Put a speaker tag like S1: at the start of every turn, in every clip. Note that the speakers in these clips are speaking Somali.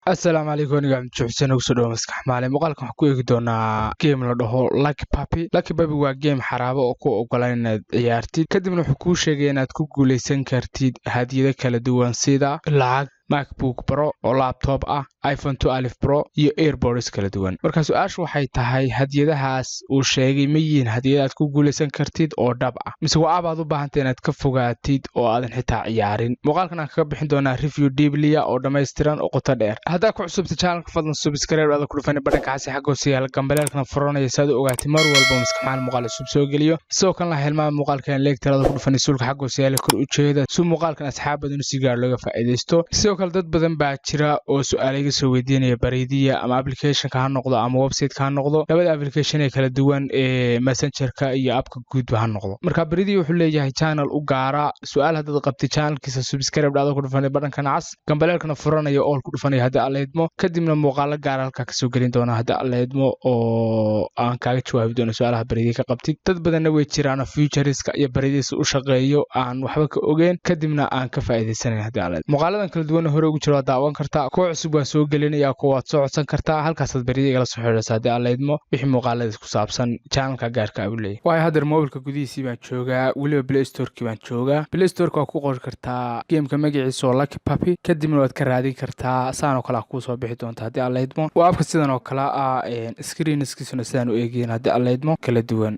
S1: Asalaamu calaykum, aniga Cabdi Xuseen, ugu soo dhawo Maskax Maale. Muuqaalkan waxaan ku eegi doonaa game la dhaho Lucky Puppy. Lucky Puppy waa game xaraabo oo ku ogolan inaad ciyaartid, kadibna wuxuu kuu sheegaya inaad ku guuleysan kartid hadiyado kala duwan, sida lacag, MacBook Pro oo laptop ah, iPhone 12 Pro iyo AirPods kala duwan. Marka su-aashu waxay tahay, hadiyadahaas uu sheegay ma yihiin hadiyada aad ku guuleysan kartid oo dhab ah, mise waa app aad u baahantay inaad ka fogaatid oo aadan xitaa ciyaarin? Muuqaalkan aan kaga bixin doonaa review deeply ah oo dhammaystiran oo qoto dheer. Haddaa ku cusubta channelka, fadlan subscribe aada ku dhufani badhanka xasi xagga hoose yaala, gambaleelkana furanaya si aad u ogaatid mar walba Maskaxmaan muuqaal cusub soo geliyo. Sidoo kalena hilmaama muuqaalkan like-tirada ku dhufani suulka xagga hoose yaala kor ujeeda, si muuqaalkan asxaab badan si gaar looga faa'iidaysto. Sidoo kale dad badan baa jira oo su-aal iga soo weydiinaya Bariidiya, ama applicationka ha noqdo ama websiteka ha noqdo, labada application ee kala duwan ee messengerka iyo appka guudba ha noqdo. Marka Bariidiya wuxuu leeyahay channel u gaara. Su-aal haddaad qabtay, channelkiisa subscribe dhacdo ku dhufanay badhankan cas, gambaleelkana furanaya, all ku dhufanaya haddii Alla idmo. Kadibna muuqaalo gaara halkaa kasoo gelin doona haddii Alla idmo, oo aan kaaga jawaabi doono su-aalaha Bariidiya ka qabtid. Dad badanna way jiraan featureska iyo Bariidiisa u shaqeeyo aan waxba ka ogeyn, kadibna aan ka faa'iidaysanayn haddii Alla idmo. Muuqaaladan kala duwan hore ugu jira waad daawan kartaa, kuwa cusub waan soo gelinaya, kuwa waad soo codsan kartaa. Halkaasaad Bariidiya igala soo xidhiidhaysa haddii Alla idmo, wixii muuqaaladiis ku saabsan channelka gaarka u leeyahay. Waayo, haddeer mobilka gudihiisii baan joogaa, weliba Play Storeki baan joogaa. Play Storeka waa ku qori kartaa gameka magaciisa oo Lucky Puppy, kadibna waad ka raadin kartaa. Saan oo kale ah kuu soo bixi doonta haddii Alla idmo. Waa appka sidan oo kale ah, screenskiisuna sidaan u eegayeen haddii Alla idmo, kala duwan.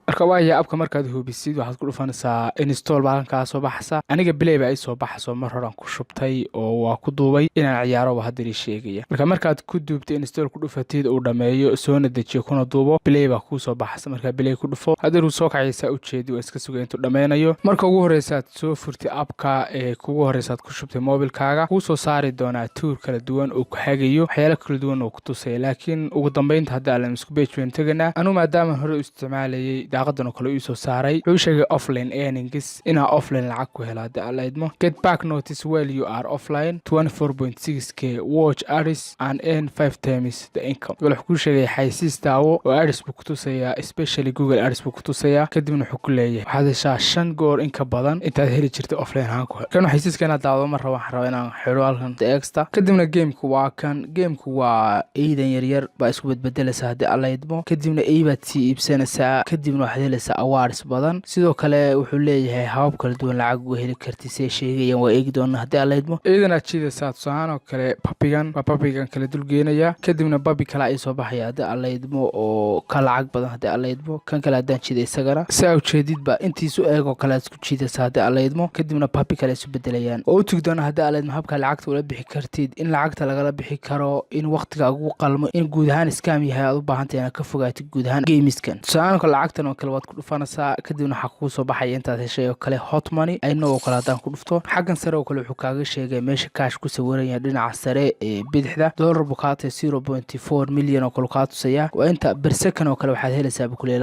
S1: Marka waaya, appka markaad hubisid, waxaad ku dhufanaysaa install baa halkan soo baxaysa. Aniga play baa ii soo baxayso, mar horaan ku shubtay oo waa ku duubay inaan ciyaaroba hadda ii sheegaya. Marka markaad ku duubtay, install ku dhufatid, uu dhammeeyo, soona dejiyo kuna duubo, play baa kuu soo baxaysa. Markaa play ku dhufo, hadeer uu soo kacaysaa ujeedi, waa iska sugay intuu dhammaynayo. Marka ugu horeysaad soo furtay appka ee kugu horeysaad ku shubtay mobilkaaga, kuu soo saari doonaa tour kala duwan oo ku hagayo, waxyaalo kala duwan oo ku tusaya. Laakiin ugu dambeynta, hadda alan isku page baynu teganaa. Anuu maadaama hore u isticmaalayay, daaqadan oo kale ii soo saaray. Wuxuu sheegay offline earnings, inaa offline lacag ku helo haddii Alla idmo. Get back notice while you are offline, 24.6K, watch ads and earn five times the income. Wuxuu kuu sheegay xaysiis daawo oo ads buu ku tusayaa, especially Google Ads buu ku tusayaa. Kadibna wuxuu ku leeyahay waxaad heshaa shan goor in ka badan intaad heli jirtay offline ahaan ku hel. Kan xaysiiska inaad daawado mar rabo, waxaan rabaa inaan xidho halkan extra. Kadibna gameku waa kan. Gameku waa eydan yaryar baa isku bedbedelaysa haddii Alla idmo. Kadibna ey baad sii iibsanaysaa, kadibna waxaad helaysaa awards badan. Sidoo kale wuxuu leeyahay habab kala duwan lacag uga heli kartid, say sheegayaan. Waa eegi doona haddii Alla idmo. Eydan aad jiidaysaa, tusahaan oo kale puppygan waa puppygan kala dulgeenaya, kadibna puppy kale ay soo baxaya haddii Alla idmo, oo ka lacag badan haddii Alla idmo. Kan kale haddaan jiida isagana, si aa ujeedidba intiisu eegoo kale aad isku jiidaysa haddii Alla idmo. Kadibna puppy kale isu bedelayaan oo u tigi doona haddii Alla idmo. Habka lacagta ula bixi kartid, in lacagta lagala bixi karo, in waqtiga ugu qalmo, in guud ahaan scam yahay, aad u baahantay inaad ka fogaatid guud ahaan gameskan. Tusahaan kale lacagtan oo kale waad ku dhufanaysaa, kadibna waxaa kugu soo baxaya intaad heshay oo kale. Hot money ayna oo kale haddaan ku dhufto, xaggan sare oo kale wuxuu kaaga sheegay meesha cash ku sawiran yahay dhinaca sare ee bidixda. Dollar buu kaa tahay, 0.4 million oo kale kaa tusaya. Waa inta per second oo kale waxaad helaysaa bukule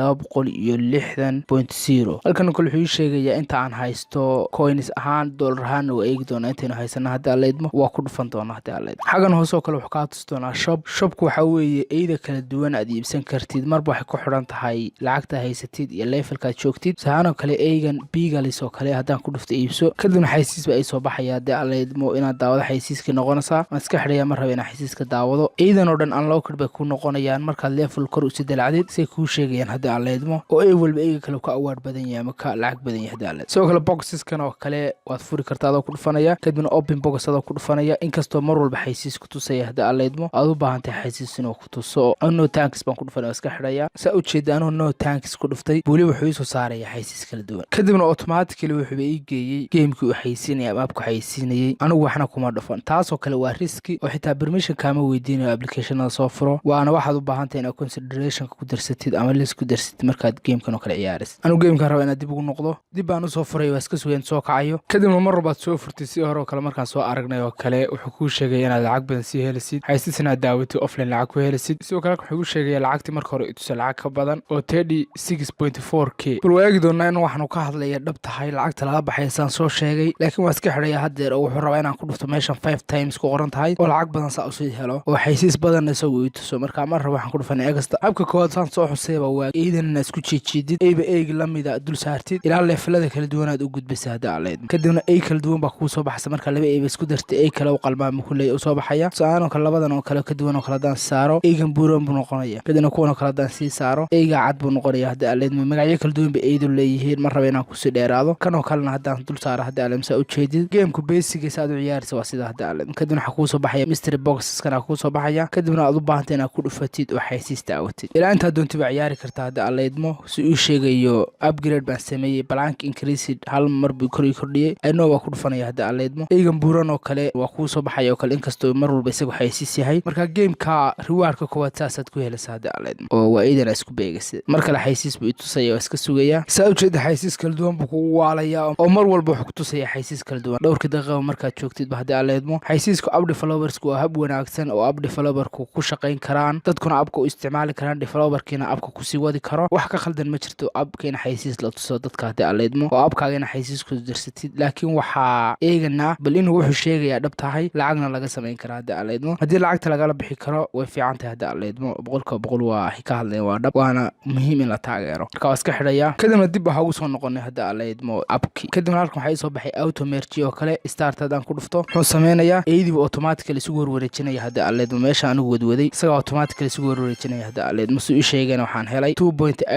S1: 260.0. Halkan oo kale wuxuu ii sheegayaa inta aan haysto coins ahaan, dollar ahaanna waa eegi doonaa intaynu haysana haddii Alla idmo. Waa ku dhufan doonaa haddii Alla idmo. Xaggan hoose oo kale wuxuu kaa tusi doonaa shop. Shopku waxaa weeye eyda kala duwan aad iibsan kartid, marba waxay ku xidhan tahay lacagta haysatid iyo levelkaad joogtid. Sahaan oo kale eygan beagles oo kale haddaan ku dhufto iibso, kadibna xaysiis ba ay soo baxaya haddii Alla idmo. Inaad daawado xaysiiskii noqonaysaa, waan iska xidhaya, ma raba inaan xaysiiska daawado. Eydan oo dhan unlocked bay ku noqonayaan markaad level kor usi dalacdid, say kuu sheegayaan haddii Alla idmo, oo ey walba eyga kale ka award badan yahay ama ka lacag badan yahay haddii Alla idmo. Sidoo kale boxeskan oo kale waad furi kartaa adoo ku dhufanaya, kadibna open box adoo ku dhufanaya, inkastoo mar walba xaysiis ku tusaya haddii Alla idmo. Aad u baahan tahay xaysiis inuu ku tuso. No thanks baan ku dhufanaya, waa iska xidhaya. Saa ujeeda, anuu no thanks ku dhuftay, weli wuxuu iisoo saaraya xaysiis kala duwan. Kadibna automatically wuxuuba ii geeyey gamekii uu xaysiinaya ama appku xaysiinayey. Anigu waxna kuma dhufan. Taasoo kale waa risk oo xitaa permission kaama weydiinayo applicationada soo furo. Waana waxaad u baahan tahay inaad considerationka ku darsatid ama list ku darsatid markaad gamekan oo kale ciyaarisid. Anigu gamekan raba inaad dib ugu noqdo, dib baan usoo furay, waa iska sugayn soo kacayo. Kadibna mar walbaad soo furtid, si hore oo kale markaan soo aragnay oo kale, wuxuu kuu sheegaya inaad lacag badan sii helisid, xaysiis inaad daawatid, offline lacag ku helisid. Sidoo kale wuxuu kuu sheegaya lacagtii marka hore itusa lacag ka badan oo 36. 6.4K. Bal waa eegi doonaa in waxaanu ka hadlaya dhab tahay, lacagta lala baxay saan soo sheegay, laakiin waa iska xidhaya haddeer oo wuxuu rabaa inaan ku dhufto meeshan five times ku qoran tahay oo lacag badan saa usii helo oo xaysiis badan isagu ii tuso. Marka mar raba waxaan ku dhufanay egasta. Habka koowaad saan soo xusayba waa eydan inaad isku jiijiidid, eyba eyg lamida dul saartid ilaa levelada kala duwan aad u gudbisa hadda aleyd. Kadibna ey kala duwan baa kuu soo baxsa. Marka laba eyba isku dartay, ey kale u qalmaama kulley usoo baxaya. Tusaalahaan oo kale, labadan oo kale ka duwan oo kale haddaan saaro, eygan buuran buu noqonaya. Kadibna kuwan oo kale haddaan sii saaro, eyga cad buu noqonaya hadda aleyd. Magacyo kala duwan bay eydu leeyihiin, mar raba inaan kusii dheeraado. Kan oo kalena haddaan dul saaro hadda aleyd, saa ujeedid, gameku basicgiisa aad u ciyaarisa waa sida hadda aleyd. Kadibna waxaa kuu soo baxaya mystery boxeskana kuu soo baxaya. Kadibna aad u baahantay inaad ku dhufatid oo xaysiista awatid ilaa intaa doonti baa ciyaari kartaa hadda aleydmo. Si uu sheegayo, upgrade baan sameeyey, blank increased, hal mar buu kor ii kordhiyey. Ayno waa ku dhufanaya hadda aleydmo. Eygan buuran oo kale waa kuu soo baxaya oo kale, inkastoo mar walba isagu xaysiis yahay. Marka gameka rewardka koowaad saasaad ku helaysa hadda aleydmo, oo waa eydan isku beegaysa. Mar kale xaysiis buu itusaya, waa iska sugaya. Saa ujeeda, xaysiis kala duwan buu kugu waalaya oo mar walba wuxuu kutusaya xaysiis kala duwan dhowrkii daqiiqa markaad joogtidba haddii aleydmo. Xaysiisku app developersku waa hab wanaagsan oo app developerku ku shaqayn karaan, dadkuna appka u isticmaali karaan, developerkiina appka kusii wadi karo. Wax ka khaldan ma jirto appka in xaysiis la tuso dadka haddii aleydmo, oo appkaaga ina xaysiis ku darsatid, laakiin waxaa eeganaa bal inuu wuxuu sheegayaa dhab tahay, lacagna laga samayn karaa haddii aleydmo. Haddii lacagta lagala bixi karo, way fiican tahay haddii aleydmo. 100% waa ka hadleen, waa dhab, waana muhiim in la taageero. Marka waa iska xidhaya. Kadibna dib waxaa ugu soo noqonay haddii aleydmo appki. Kadibna halkan waxaa isoo baxay auto merge oo kale. Start haddaan ku dhufto, wuxuu sameynayaa eydiibu automatically isugu horwareejinaya haddii aleydmo. Meesha anigu wadwaday isaga automatically isugu horwareejinaya haddii aleydmo. Si ii sheegana, waxaan helay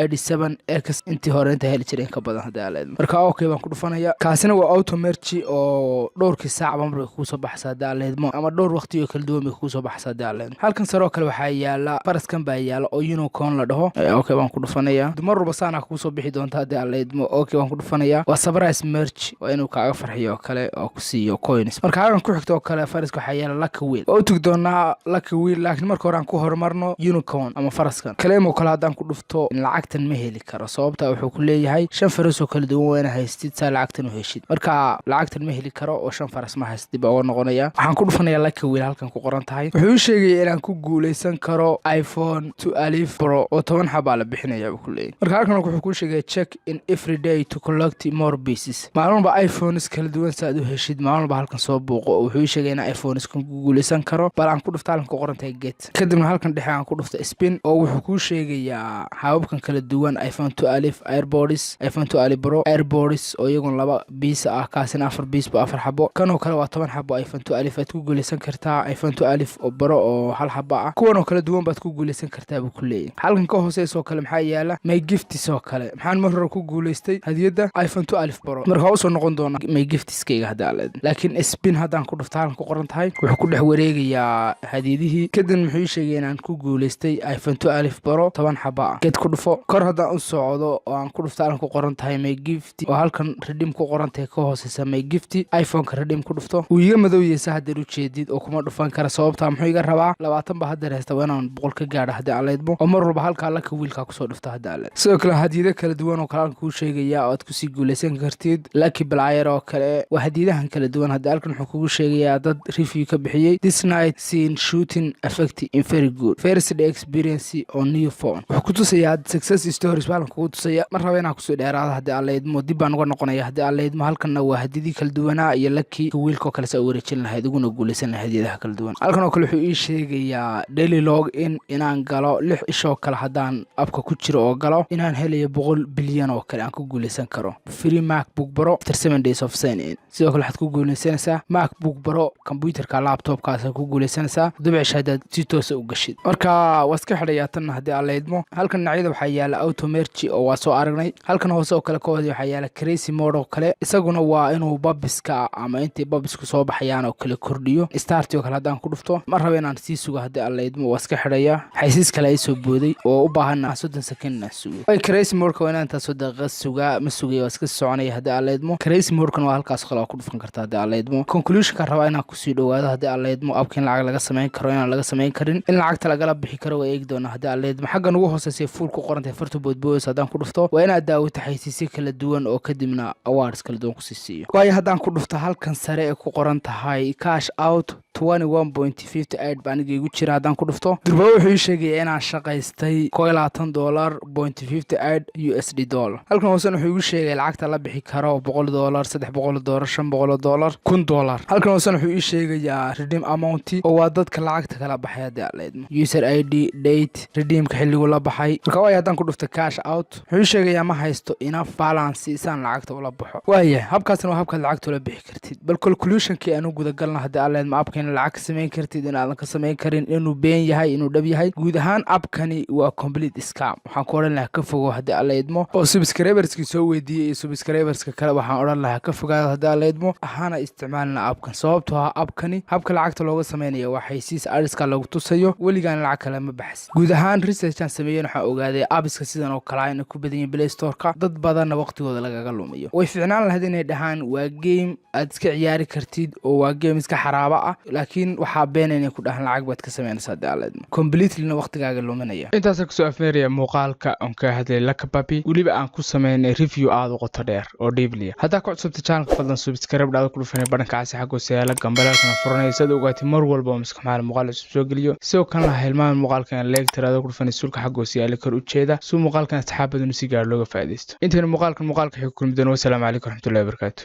S1: 2.87x, intii hore inta heli jiray in ka badan haddii aleydmo. Marka okay baan ku dhufanaya. Kaasina waa auto merge oo dhowrkii saacba mar bay kugu soo baxsa haddii aleydmo, ama dhowr waqti oo kala duwan bay kugu soo baxsa haddii aleydmo. Halkan sare oo kale waxaa yaala faraskan baa yaala oo unicorn la dhaho. Okay baan ku dhufanaya. Mar walba saanaa kugu soo bixi doonta haddii aleydmo. Okay baan ku dhufanaya. Waa surprise merge, waa inuu kaaga farxiyo oo kale oo ku siiyo coins. Marka halkan ku xigta oo kale faraska waxaa yaala lucky wheel. Waa u tegi doonaa lucky wheel, laakiin marka hore aan ku horumarno unicorn ama faraskan claim oo kale. Haddaan ku dhufto, lacagtan ma heli karo, sababta wuxuu ku leeyahay shan faras oo kala duwan waa ina haystid saa lacagtan u heshid. Marka lacagtan ma heli karo oo shan faras ma haystid baa uga noqonaya. Waxaan ku dhufanaya lucky wheel halkan ku qoran tahay. Wuxuu u sheegaya inaan ku guuleysan karo iPhone 12 Pro oo 10 xabaa la bixinaya buu ku leeyahy. Marka halkan wuxuu kuu sheegaya check in every day to collect more pieces, maalin walba iPhones kala duwan si aad u heshid, maalin walba halkan soo buuqo. Oo wuxuu ii sheegay inaan iPhones kan ku guuleysan karo. Bal aan ku dhufta halkan ku qoran tahay get. Kadibna halkan dhexe aan ku dhufta spin, oo wuxuu kuu sheegayaa hababkan kala duwan: iPhone 12, AirPods, iPhone 12 Pro, AirPods oo iyaguna laba piece ah, kaasina afar piece ba, afar xabo. Kanoo kale waa 10 xabo iPhone 12 aad ku guuleysan kartaa, iPhone 12 oo Pro oo hal xabo ah. Kuwan oo kala duwan baad ku guuleysan kartaa buu ku leeyahay. Halkan ka hooseysoo kale maxaa yaala? My gifts oo kale. Maxaan mar hore ku guuleystay? Hadiyadda iPhone 12 Pro. Marka waa usoo noqon doonaa my giftskayga hadda aleed, laakiin spin haddaan ku dhufto halkan ku qoran tahay, wuxuu ku dhex wareegayaa hadiyadihii. Kadibna muxuu ii sheegay inaan ku guuleystay iPhone 12 Pro 10 xaba ah. Get ku dhufo. Kor haddaan u socdo oo aan ku dhufto halkan ku qoran tahay my gift, oo halkan redeem ku qoran tahay, ka hooseysa my gift, iPhoneka redeem ku dhufto, wuu iga madowyeysa haddeer ujeedid oo kuma dhufan kara. Sababtaa muxuu iga rabaa? 20 ba haddeer haysta, waa inaan 100 ka gaadho haddii aan leydmo, oo mar walba halkaa lucky wheelkaa kusoo dhufto haddii aan leyd. Sidoo kale hadiyado kala duwan oo kale aan kuu sheegaya oo aad kusii guuleysan kartid, lucky player oo kale, waa hadiyadahan kala duwan. Hadda halkan wuxuu kugu sheegayaa dad review ka bixiyey: "This night scene shooting effect in very good first day experience on new phone." Wuxuu ku tusayaa success stories baalan kugu tusaya. Mar raba inaan kusoo dheeraado haddii aan leydmo, dib baan uga noqonaya haddii aan leydmo. Halkanna waa hadiyadii kala duwanaa iyo lucky wheelka oo kale saa u wareejin lahayd uguna guuleysan lahayd hadiyadaha kala duwan. Halkan oo kale wuxuu ii sheegayaa daily log in inaan galo 6 ishoo kale haddaan appka ku jiro oo galo, inaan helayo 100 bilyan oo kale aan ku guuleysan karo, free MacBook Pro after 7 days of sign in. Sidoo kale waxaad ku guuleysanaysaa MacBook Pro, computerka laptopkaas ku guuleysanaysaa 7 cisho haddaad si toosa u gashid. Marka waa iska xidhayaa tan haddii aan leydmo. Halkan dhinacyada waxaa yaala auto merge oo waa soo aragnay. Halkan hoose oo kale ka hoose waxaa yaala crazy mode oo kale, isaguna waa inuu bubbles-ka ama intay bubbles-ku soo baxayaan oo kale kordhiyo. Start oo kale haddaan ku dhufto, ma raba inaan sii sugo haddii aan leydmo, waa iska xidhayaa. Xaysiis kale ay soo booday oo u baahan 30 second inaan sugo. Way crazy modeka waa inaan intaasoo daqiiqad sugaa, ma sugaya, waa iska soconaya haddii aan leydmo. Crazy modekan waa halkaas kale, waa ku dhufan kartaa haddii aan leydmo. Conclusionka rabaa inaan kusii dhowaado haddii aan leydmo appka in lacag laga samayn karo, inaan laga samayn karin, in lacagta lagala bixi karo, waa eegi doonaa haddii aan leydmo. Xaggan ugu hooseysay full ku qorantahay, farta boodboodaysa haddaan ku dhufto, waa inaad daawato xaysiisyo kala duwan oo kadibna awards kala duwan kusii siiyo. Waayo haddaan ku dhufto halkan sare ee ku qoran tahay cash out, 21.58 baa aniga igu jira. Haddaan ku dhufto, durba wuxuu ii sheegaya inaan shaqaystay $21. 0.58 USD dollar. Halkan hoosena wuxuu igu sheegay lacagta la bixi karo: $100, $300, $500, $1000. Halkan hoosena wuxuu ii sheegayaa redeem amount, oo waa dadka lacagta kala baxay, haddii aan la idmo, user ID, date, redeemka xilligu la baxay. Marka waaya, haddaan ku dhufto cash out, wuxuu ii sheegayaa ma haysto enough balance isaan lacagta ula baxo. Waaya, habkaasna waa habkaad lacagta ula bixi kartid. Bal conclusionkii aan u gudagalna, haddii aan la idmo: appka in lacag ka samayn kartid, in aadan ka samayn karin, inuu been yahay, inuu dhab yahay. Guud ahaan appkani waa complete scam. Waxaan ku odhan lahaa ka fogo, haddii aan la idmo, oo subscriberskii soo weydiiyey iyo subscriberska kale waxaan odhan lahaa ka fogaada, haddii aan la idmo, hana isticmaalina appkan, sababtoo ah appkani habka lacagta looga sameynaya waa xaysiis ariska lagu tusayo, weligaan lacag kale ma baxs. Guud ahaan researchan sameeyen waxaan ogaaday appska sidan oo kale inay ku badan yihin Play Storeka, dad badanna waqtigooda lagaga lumiyo. Way ficnaan lahayd inay dhahaan waa game aad iska ciyaari kartid oo waa game iska xaraaba ah, laakiin waxaa beena inay ku dhahaan lacag baad ka sameynaysaa, haddii aan la idmo, completelyna waqtigaaga luminaya.
S2: Intaasaan kusoo afmeeraya muuqaalka oon kaga hadlay Lucky Puppy, weliba aan ku sameynay review aada u qoto dheer oo deeply. Haddaa ku cusubta channelka, fadlan subscribe dhaada ku dhufanay badhanka casi xagga hoose yaala, gambalaalkana furanaya, si aad ogaatay mar walba oo Maskaxmaal muuqaal cusub soo geliyo. Sidoo kalena hilmaama muuqaalkan like tiraada ku dhufanay sulka xagga hoose yaala kor ujeeda, si muuqaalkan asxaabaduna si gaar looga faa'iidaysto. Intaynu muuqaalkan muuqaalka xig kulmi doono, wasalaamu calaykum waraxmatullahi wabarakaatu.